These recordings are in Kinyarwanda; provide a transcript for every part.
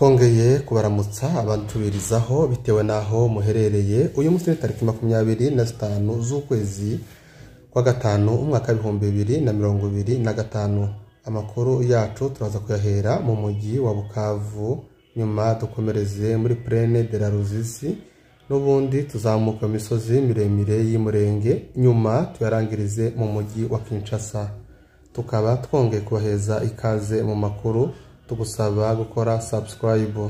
Twongeye kubaramutsa abantubirizaho bitewe naho muherereye. Uyu munsi ni tariki 25 z'ukwezi kwa gatanu umwaka 2025. Amakuru yacu turaza kuyahera mu mujyi wa Bukavu, nyuma dukomereze muri Plaine de la Ruzizi, n'ubundi tuzamuka imisozi miremire y'Imurenge, nyuma tuyarangirize mu mujyi wa Kinshasa. Tukaba twongeye kubaheza ikaze mu makuru, tugusaba gukora subscribe.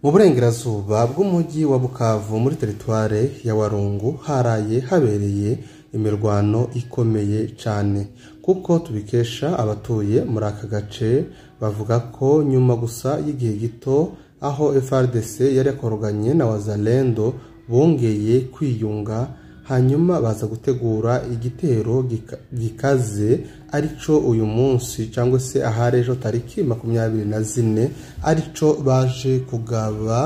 Mu burengerazuba bw'umujyi wa Bukavu muri teritware ya Warungu haraye habereye imirwano ikomeye cyane, kuko tubikesha abatuye muri aka gace bavuga ko nyuma gusa y'igihe gito aho FARDC yari yakoroganye na Wazalendo bongeye kwiyunga, hanyuma baza gutegura igitero gikaze arico uyu munsi cyangwa se ahari ejo tariki 24 arico baje kugaba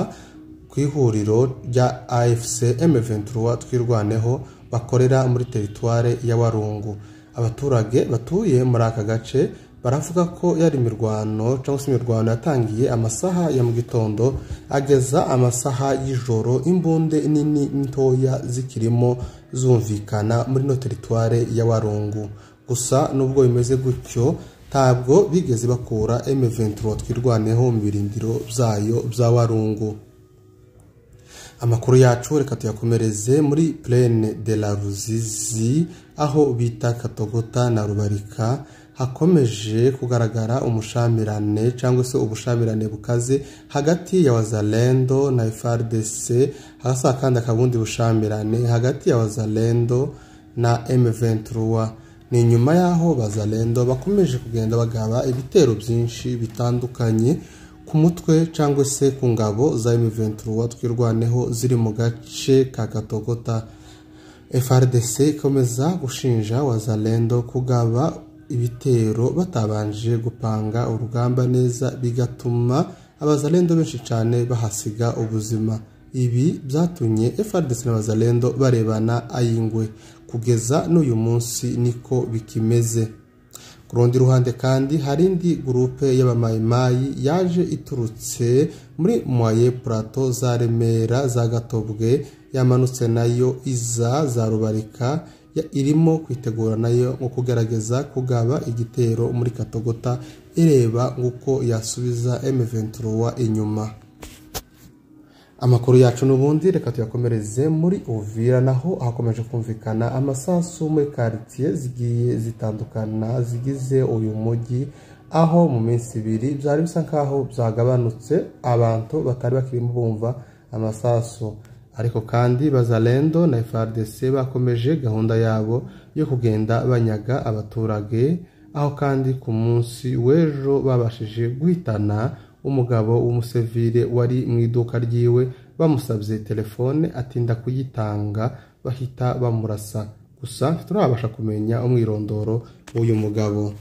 ku ihuriro rya AFC M23 Twirwaneho bakorera muri teritware ya Warungu. Abaturage batuye muri aka gace baravuga ko yari imirwano cyangwa se imirwano yatangiye amasaha ya mu gitondo ageza amasaha y'ijoro, imbunde nini ntoya zikirimo zumvikana muri no teritware ya Warungu. Gusa nubwo bimeze gutyo, ntabwo bigeze bakura M23 Twirwaneho mu birindiro byayo bya Warungu. Amakuru yacu reka tuyakomereze muri Plaine de la Ruzizi aho bita Katogota na Rubarika. Hakomeje kugaragara umushamirane cyangwa se ubushamirane bukaze hagati ya Wazalendo na FARDC, hasa kandi akabundi bushamirane hagati ya Wazalendo na M23. Ni nyuma yaho Wazalendo bakomeje kugenda bagaba ibitero byinshi bitandukanye ku mutwe cyangwa se ku ngabo za M23 Twirwaneho ziri mu gace ka Katogota. FARDC ikomeza gushinja Wazalendo kugaba ibitero batabanje gupanga urugamba neza, bigatuma abazalendo benshi cyane bahasiga ubuzima. Ibi byatumye FARDC na Wazalendo barebana ayingwe, kugeza n'uyu munsi niko bikimeze. Ku rundi ruhande kandi hari indi groupe y'abamayimayi yaje iturutse muri Moyen Plateau za Remera za Gatobwe, yamanutse nayo iza za Rubarika, irimo kwitegura nayo nko kugerageza kugaba igitero muri Katogota, ireba nguko yasubiza M23 inyuma. Amakuru yacu n'ubundi reka tuyakomereze muri Uvira, naho hakomeje kumvikana amasasu muri quartier zigiye zitandukana zigize uyu mujyi, aho mu minsi ibiri byari bisa nkaho byagabanutse, abantu batari bakirimo bumva amasasu. Ariko kandi Bazalendo na FARDC bakomeje gahunda yabo yo kugenda banyaga abaturage, aho kandi ku munsi w'ejo babashije guhitana umugabo w'umusevire wari mu iduka ryiwe, bamusabye telefone atinda kuyitanga bahita bamurasa. Gusa ntiturabasha kumenya umwirondoro w'uyu mugabo.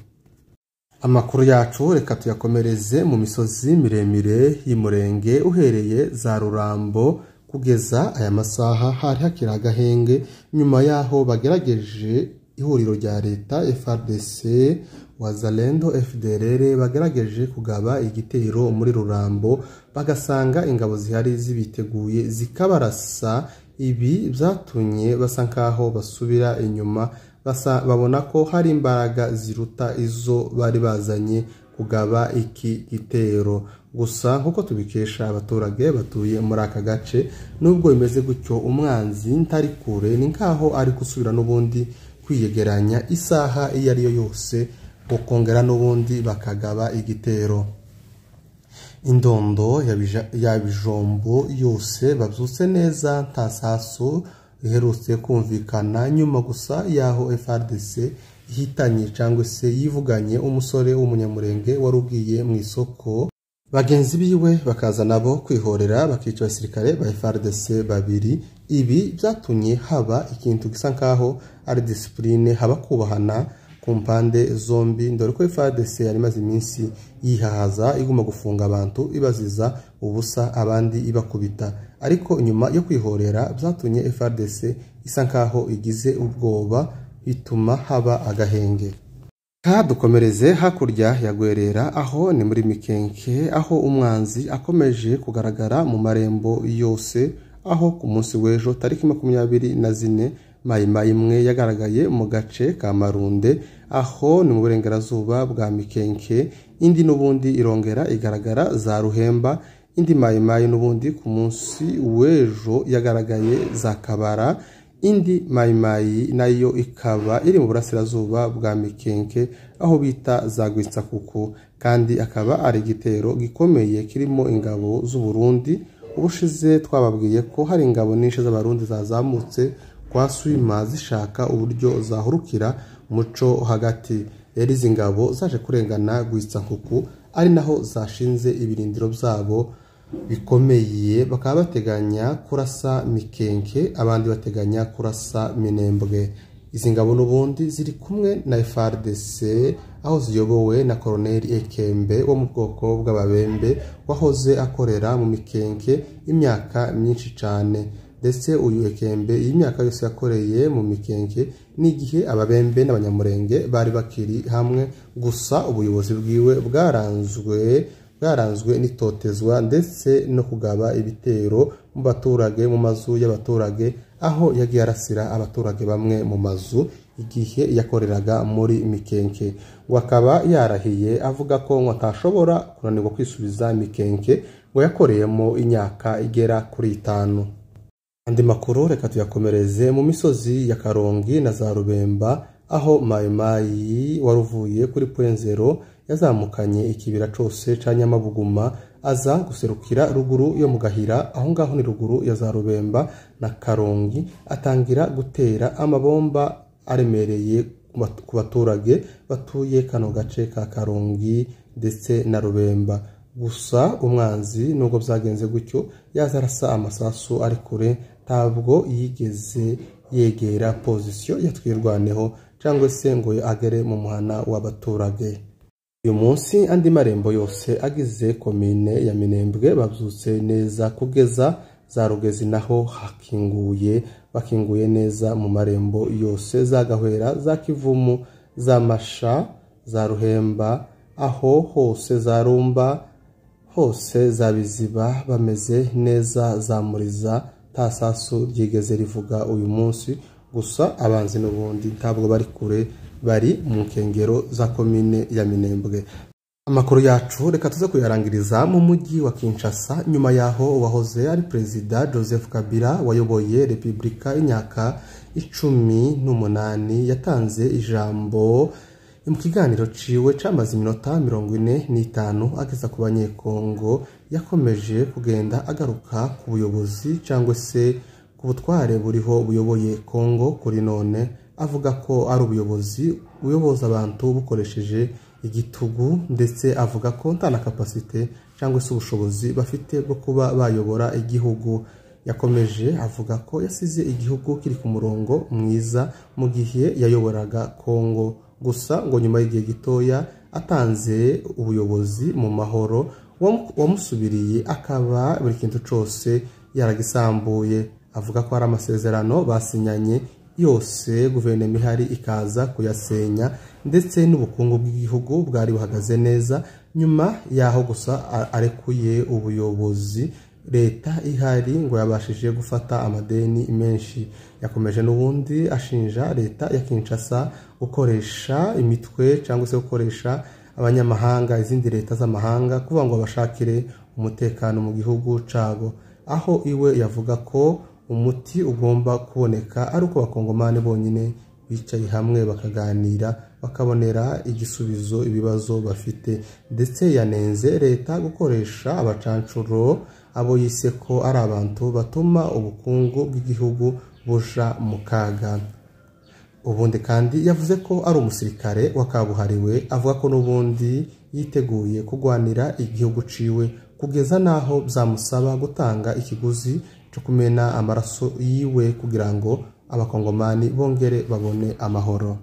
Amakuru yacu reka tuyakomereze mu misozi miremire y'Imurenge uhereye za Rurambo kugeza aya masaha hari hakiri agahenge, nyuma yaho bagerageje ihuriro rya leta FARDC Wazalendo FDLR bagerageje kugaba igitero muri Rurambo, bagasanga ingabo zihari zibiteguye zikabarasa. Ibi byatumye basa nkaho basubira inyuma, babona ko hari imbaraga ziruta izo bari bazanye kugaba iki gitero. Gusa nkuko tubikesha abaturage batuye muri aka gace, nubwo bimeze gutyo umwanzi ntari kure, ni nkaho ari gusubira n'ubundi kwiyegeranya isaha iyo ari yo yose, ukongera n'ubundi bakagaba igitero. Indondo ya bijombo yose babyutse neza, nta sasu iherutse kumvikana, nyuma gusa yaho FARDC ihitanye cyangwa se yivuganye umusore w'umunyamurenge wari ugiye mu isoko, bagenzi biwe bakaza nabo kwihorera bakica abasirikare ba FARDC babiri. Ibi byatumye haba ikintu gisa nkaho ari discipline, haba kubahana ku mpande zombi, dore ko FARDC yari imaze iminsi yihahaza iguma gufunga abantu ibaziza ubusa abandi ibakubita. Ariko nyuma yo kwihorera byatumye FARDC isa nkaho igize ubwoba, bituma haba agahenge. Dukomereze hakurya ya Gwerera, aho ni muri Mikenke, aho umwanzi akomeje kugaragara mu marembo yose, aho ku munsi w'ejo tariki 24 Mayimayi imwe yagaragaye mu gace ka Marunde, aho ni mu burengerazuba bwa Mikenke, indi n'ubundi irongera igaragara za Ruhemba, indi Mayimayi n'ubundi ku munsi w'ejo yagaragaye za Kabara, indi Mayimayi nayo ikaba iri mu burasirazuba bwa Mikenke aho bita za Gwitsakuku, kandi akaba ari igitero gikomeye kirimo ingabo z'u Burundi. Ubushize twababwiye ko hari ingabo nyinshi z'Abarundi zazamutse kwa Swima zishaka uburyo zahurukira muco hagati. Rero izi ngabo zaje kurengana Gwitsakuku, ari naho zashinze ibirindiro byabo bikomeye, bakaba bateganya kurasa Mikenke, abandi bateganya kurasa Minembwe. Izi ngabo n'ubundi ziri kumwe na FARDC, aho ziyobowe na Colonel Ekembe wo mu bwoko bw'Ababembe, wahoze akorera mu Mikenke imyaka myinshi cyane. Ndetse uyu Ekembe iyi myaka yose yakoreye mu Mikenke n'igihe Ababembe n'Abanyamurenge bari bakiri hamwe, gusa ubuyobozi bwiwe bwaranzwe n'itotezwa ndetse no kugaba ibitero mu baturage, mu mazu y'abaturage, aho yagiye arasira abaturage bamwe mu mazu igihe yakoreraga muri Mikenke. Ngo akaba yarahiye avuga ko ngo atashobora kunanirwa kwisubiza Mikenke, ngo yakoreyemo imyaka igera kuri 5. Andi makuru reka tuyakomereze mu misozi ya Karongi na za Rubemba, aho Mayimayi waruvuye kuri point zero yazamukanye ikibira cose ca Nyamabuguma, aza guserukira ruguru yo mu Gahira, aho ngaho ni ruguru ya za Rubemba na Karongi, atangira gutera amabomba aremereye ku baturage batuye kano gace ka Karongi ndetse na Rubemba. Gusa umwanzi nubwo byagenze gutyo yaza arasa amasasu ari kure, ntabwo yigeze yegera position ya Twirwaneho cyangwa se ngo agere mu muhana w'abaturage. Uyu munsi andi marembo yose agize komine ya Minembwe babyutse neza, kugeza za Rugezi naho hakinguye, bakinguye neza mu marembo yose, za Gahwera, za Kivumu, za Masha, za Ruhemba, aho hose za Rumba, hose za Biziba bameze neza, za Muriza nta sasu ryigeze rivuga uyu munsi. Gusa abanzi n'ubundi ntabwo bari kure, bari mu nkengero za komine ya Minembwe. Amakuru yacu reka tuze kuyarangiriza mu mujyi wa Kinshasa, nyuma yaho wahoze ari Perezida Joseph Kabila wayoboye Repubulika imyaka 18 yatanze ijambo mu kiganiro ciwe camaze iminota 45 ageza ku Banyekongo. Yakomeje kugenda agaruka ku buyobozi cyangwa se ku butware buriho buyoboye Kongo kuri none, avuga ko ari ubuyobozi buyoboza abantu bukoresheje igitugu, ndetse avuga ko nta na kapasite cyangwa se ubushobozi bafite bwo kuba bayobora igihugu. Yakomeje avuga ko yasize igihugu kiri ku murongo mwiza mu gihe yayoboraga Kongo, gusa ngo nyuma y'igihe gitoya atanze ubuyobozi mu mahoro, wamusubiriye akaba buri kintu cyose yaragisambuye. Avuga ko ari amasezerano basinyanye yose guverinoma ihari ikaza kuyasenya, ndetse n'ubukungu bw'igihugu bwari buhagaze neza. Nyuma yaho gusa arekuye ubuyobozi, leta ihari ngo yabashije gufata amadeni menshi. Yakomeje n'ubundi ashinja leta ya Kinshasa gukoresha imitwe cyangwa se gukoresha abanyamahanga, izindi leta z'amahanga, kuvuga ngo bashakire umutekano mu gihugu cabo, aho iwe yavuga ko umuti ugomba kuboneka ari uko abakongomani bonyine bicaye hamwe bakaganira, bakabonera igisubizo ibibazo bafite. Ndetse yanenze leta gukoresha abacancuro, abo yise ko ari abantu batuma ubukungu bw'igihugu buja mu kaga. Ubundi kandi yavuze ko ari umusirikare wakabuhariwe, avuga ko n'ubundi yiteguye kugwanira igihugu ciwe kugeza naho byamusaba gutanga ikiguzi cyo kumena amaraso yiwe kugira ngo abakongomani bongere babone amahoro.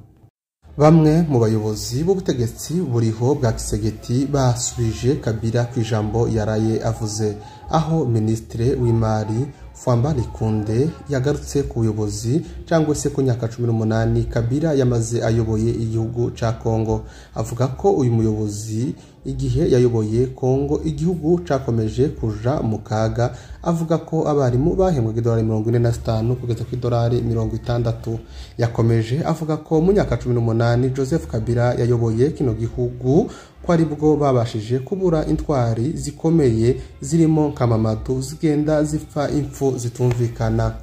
Bamwe mu bayobozi b'ubutegetsi buriho bwa Tshisekedi basubije Kabila ku ijambo yaraye avuze, aho Minisitiri w'Imari Fwamba Likunde yagarutse ku buyobozi cyangwa se ku myaka 18 Kabila yamaze ayoboye igihugu ca Kongo, avuga ko uyu muyobozi igihe yayoboye Kongo igihugu cakomeje kuja mu kaga. Avuga ko abarimu bahembwaga idolari 45 kugeza ku idolari 60. Yakomeje avuga ko mu myaka 18 Joseph Kabila yayoboye kino gihugu ko aribwo babashije kubura intwari zikomeye zirimo nka Mamadou zigenda zipfa impfu zitumvikana.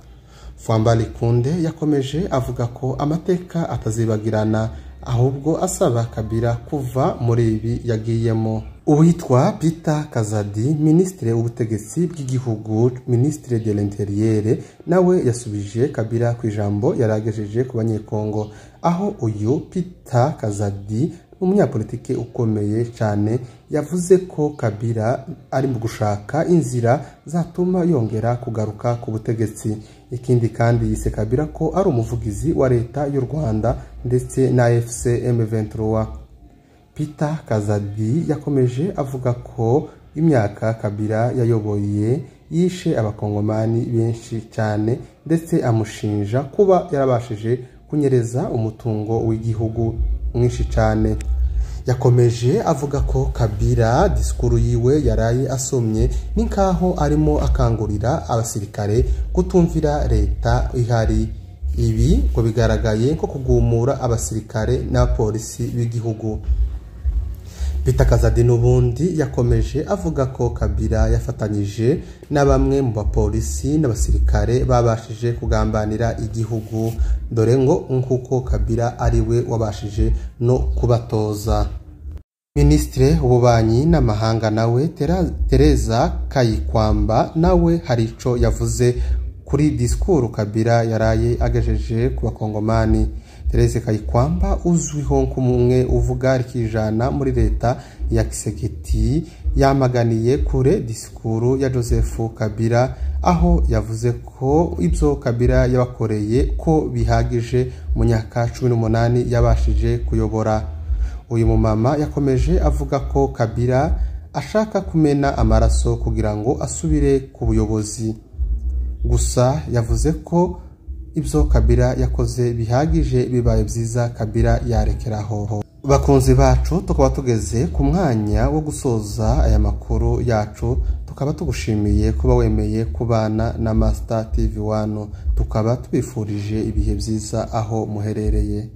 Fwamba Likunde yakomeje avuga ko amateka atazibagirana, ahubwo asaba Kabila kuva muri ibi yagiyemo. Uwitwa Peter Kazadi, Minisitiri w'ubutegetsi bw'igihugu, Ministre de l'Intérieur, nawe yasubije Kabila ku ijambo yaragejeje ku Banyekongo, aho uyu Peter Kazadi, umunyapolitiki ukomeye cyane, yavuze ko Kabila ari mu gushaka inzira zatuma yongera kugaruka ku butegetsi. Ikindi kandi yise Kabila ko ari umuvugizi wa leta y'u Rwanda ndetse na AFC M23. Peter Kazadi yakomeje avuga ko imyaka Kabila yayoboye yishe abakongomani benshi cyane, ndetse amushinja kuba yarabashije kunyereza umutungo w'igihugu mwinshi cyane. Yakomeje avuga ko Kabila disikuru yiwe yaraye asomye ni nkaho arimo akangurira abasirikare kutumvira leta ihari. Ibi ngo bigaragaye nko kugumura abasirikare n'abapolisi b'igihugu. Peter Kazadi n'ubundi yakomeje avuga ko Kabila yafatanyije na bamwe mu bapolisi n'abasirikare babashije kugambanira igihugu, dore ngo nkuko Kabila ari we wabashije no kubatoza. Minisitiri w'ububanyi n'amahanga nawe Tereza Kayikwamba nawe hari ico yavuze kuri disikuru Kabila yaraye agejeje ku bakongomani. Tereze Kayikwamba uzwiho nk'umwe uvuga rikijana muri leta ya Tshisekedi yamaganiye kure disikuru ya Joseph Kabila, aho yavuze ko ibyo Kabila yabakoreye ko bihagije mu myaka 18 yabashije kuyobora. Uyu mumama yakomeje avuga ko Kabila ashaka kumena amaraso kugira ngo asubire ku buyobozi. Gusa yavuze ko ibyo Kabila yakoze bihagije, bibaye byiza Kabila yarekeraho. Bakunzi bacu, tukaba tugeze ku mwanya wo gusoza aya makuru yacu, tukaba tugushimiye kuba wemeye kubana na Master TV 1, tukaba tubifurije ibihe byiza aho muherereye.